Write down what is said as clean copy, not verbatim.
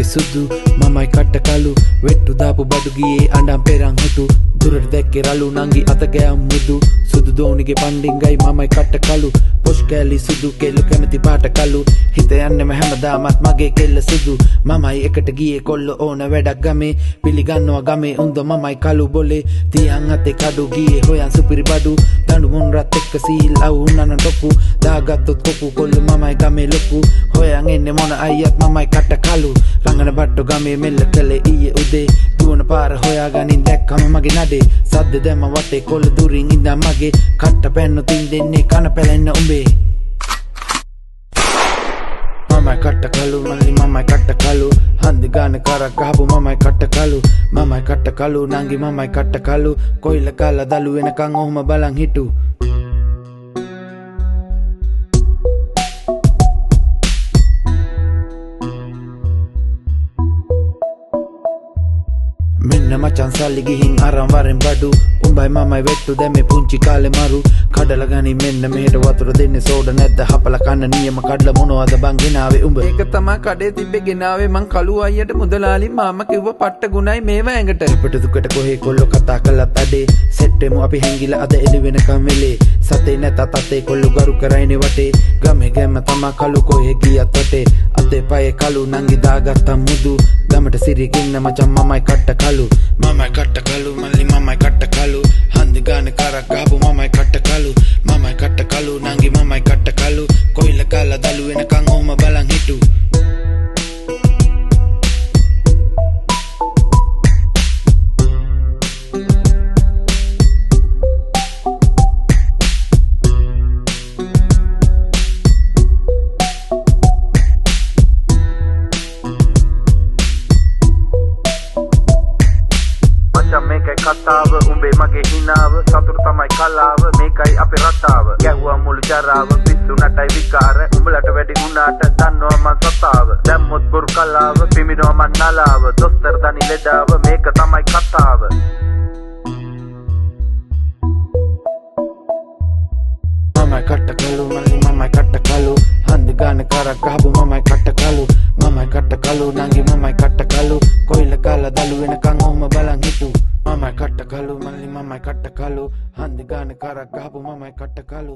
මගේ සුදු මමයි කට්ට කළු වෙට්ටු දාපු බඩු ගියේ අඬන් පෙරන් හුටු දුරට දැක්කේ රළු නංගි අත ගෑම් මුදු සුදු දෝනිගේ පණ්ඩින් ගයි මමයි කට්ට කළු පොෂ් කෑලි සුදු කෙල්ල කැමති පාට කළු හිත යන්නෙම හැමදාමත් මගේ කෙල්ල සුදු මමයි එකට ගියේ කොල්ල ඕන වැඩක් ගමේ පිළිගන්නවා ගමේ උන්ද මමයි කළු බොලේ තියන් අතේ කඩු ගියේ හොයන් සුපිරි බඩු දඬු මුන්රත් එක්ක සීල් අවුන්නන ටොකු දාගත්තොත් කොකු කොල්ල මමයි ගමේ ලොකු හොයන් එන්නේ මොන අයියත් මමයි කට්ට කළු රංගන බට්ටෝ ගමේ මෙල්ල කළේ ඊයේ උදේ දුවන පාර හොයාගනින් දැක්කම මගේ නඩේ සද්ද දැම්ම වටේ කොල්ල දුරින් ඉඳන් මගේ කට්ට පැන්නොත් දෙන්නේ කන පැලෙන්න උඹේ මමයි කට්ට කළු මල්ලි මමයි කට්ට කළු හන්දි ගාන කරක් ගහපු මමයි කට්ට කළු මමයි කට්ට කළු නංගි මමයි කට්ට කළු කොයිල කාලා දලු වෙනකන් ඔහොම බලන් හිටු මෙන්න මචං සල්ලි ගිහින් අරන් වරෙන් බඩු උඹයි මමයි වෙට්ටු දැම්මේ පුංචි කාලේ මරු කඩලා ගනින් මෙන්න මෙහෙට වතුර දෙන්නේ සෝඩ නැද්ද හපලා කන්න නියම කඩලා මොනවද බං ගෙනාවේ උඹ ඒක තමා කඩේ තිබ්බේ ගෙනාවේ මං කළු අයියට මුදලාලි මාමා කිව්ව පට්ට ගුණයි මේවා ඇඟට අපිට දුකට කොහේ කොල්ලෝ කතා කළත් අඩේ සෙට් වෙමු අපි හැංගිලා අද එළි වෙනකම් වෙලේ සතේ නැතත් අතේ කොල්ලෝ ගරු කරයිනේ වටේ ගමේ ගැම්ම තමා කළු කොහේ ගියත් වටේ අතේ පයේ කළු නංගි දාගත්තා මුදු ගමට සිරි ගින්න මචං මමයි කට්ට කළු මමයි කට්ට කළු මල්ලි මමයි කට්ට කළු හන්දි ගාන කරක් ගහපු මමයි කට්ට කළු මමයි කට්ට කළු නංගි මමයි කට්ට කළු කොයිල කාලා දලු වෙනකන් ඔහොම බලන් හිටු මචං මේකයි කතාව උඹේ මගේ හිනාව සතුට තමයි කලාව මේකයි අපේ රටාව ගැහුවා මුළු ජරාව පිස්සු නටයි විකාර උඹලට වැඩි වුණාට දන්නවා මං සතාව දැම්මොත් බොරු කලාව පිමිනවා මං නලාව දොස්තර දනි ලෙඩාව මේක තමයි කතාව මමයි කට්ට කළු මල්ලි මමයි කට්ට කළු හන්දි ගාන කරක් ගහපු මමයි කට්ට කළු මමයි කට්ට කළු නංගි මමයි කට්ට කළු කොයිල කාලා දලු වෙනකන් ඔහොම බලන් හිටු මමයි කට්ට කළු මල්ලි මමයි කට්ට කළු හන්දි ගාන කරක් ගහපු මමයි කට්ට කළු.